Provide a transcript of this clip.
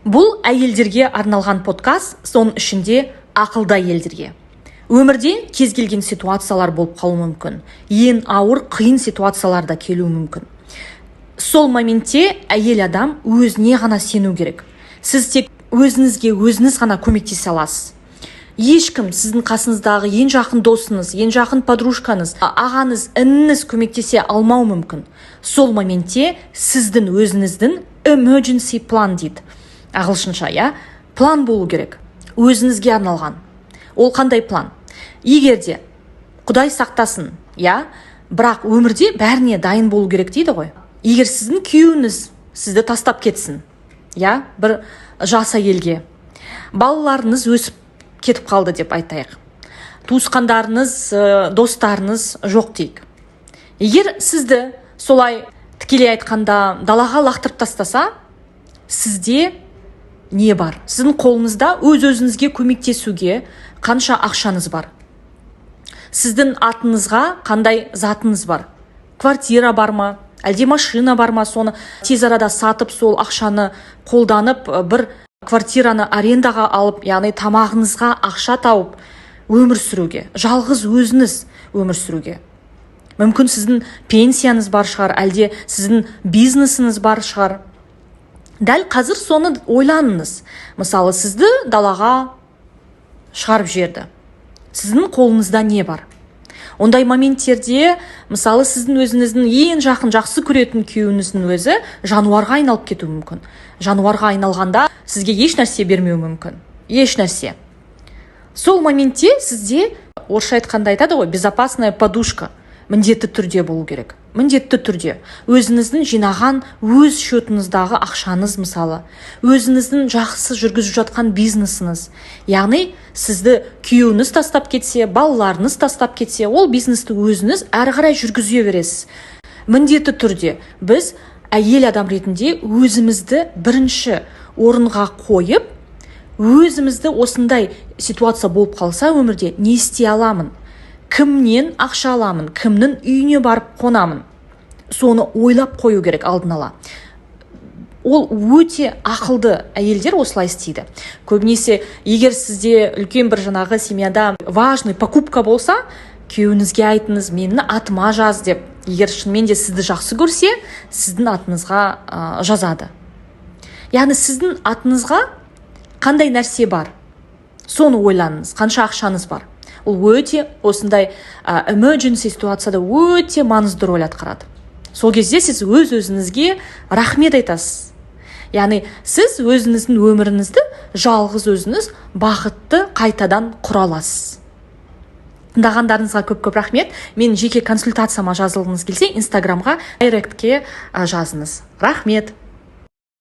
Бұл әйелдерге арналған подкаст, соның ішінде ақылды әйелдерге. Өмірде кез келген ситуациялар болып қалуы мүмкін, ең ауыр, қиын ситуациялар да келуі мүмкін. Сол моментте әйел адам өзіне ғана сену керек. Сіз тек өзіңізге өзіңіз ғана көмектесе аласыз. Ешкім, сіздің қасыңыздағы ең жақын досыңыз, ең жақын подружкаңыз, ағаңыз, ініңіз көмектесе алмауы мүмкін. Сол моментте сіздің өзіңіздің emergency план дейді ағылшынша, иә, план болу керек өзіңізге арналған. Ол қандай план? Егер де, құдай сақтасын, иә, бірақ өмірде бәріне дайын болу керек дейді ғой, егер сіздің күйеуіңіз сізді тастап кетсін, иә, бір жас әйелге, балаларыңыз өсіп кетіп қалды деп айтайық, туысқандарыңыз, достарыңыз жоқ дейік, егер сізді солай, тікелей айтқанда, далаға лақтырып тастаса, сізде не бар? Сіздің қолыңызда өз өзіңізге көмектесуге қанша ақшаңыз бар? Сіздің атыңызға қандай затыңыз бар? Квартира бар ма, әлде машина бар ма? Соны тез арада сатып, сол ақшаны қолданып, бір квартираны арендаға алып, яғни тамағыңызға ақша тауып өмір сүруге, жалғыз өзіңіз өмір сүруге. Мүмкін, сіздің пенсияңыз бар шығар, әлде сіздің бизнесіңіз бар шығар. Дәл қазір соны ойланыңыз. Мысалы, сізді далаға шығарып жіберді, сіздің қолыңызда не бар ондай моменттерде? Мысалы, сіздің өзіңіздің ең жақын, жақсы көретін күйеуіңіздің өзі жануарға айналып кетуі мүмкін. Жануарға айналғанда, сізге еш нәрсе бермеуі мүмкін, еш нәрсе. Сол моментте сізде, орысша айтқанда айтады ғой, безопасная подушка міндетті түрде болу керек. Міндетті түрде өзіңіздің жинаған өз счетыңыздағы ақшаңыз, мысалы, өзіңіздің жақсы жүргізіп жатқан бизнесіңіз. Яғни сізді күйеуіңіз тастап кетсе, балаларыңыз тастап кетсе, ол бизнесті өзіңіз әрі қарай жүргізе бересіз. Міндетті түрде біз әйел адам ретінде өзімізді бірінші орынға қойып, өзімізді осындай ситуация болып қалса, өмірде не істей аламын, кімнен ақша аламын, кімнің үйіне барып қонамын, соны ойлап қою керек алдын ала. Ол өте ақылды әйелдер осылай істейді көбінесе. Егер сізде үлкен бір жаңағы семьяда важный покупка болса, күйеуіңізге айтыңыз, менің атыма жаз деп. Егер шынымен де сізді жақсы көрсе, сіздің атыңызға жазады. Яғни сіздің атыңызға қандай нәрсе бар, соны ойланыңыз, қанша ақшаңыз бар. Ол өте осындай emergency ситуацияда өте маңызды роль атқарады. Сол кезде сіз өз өзіңізге рахмет айтасыз. Яғни сіз өзіңіздің өміріңізді жалғыз өзіңіз бақытты қайтадан құра аласыз. Тыңдағандарыңызға көп көп рахмет. Мен жеке консультацияма жазылғыңыз келсе, Инстаграмға директке жазыңыз. Рахмет.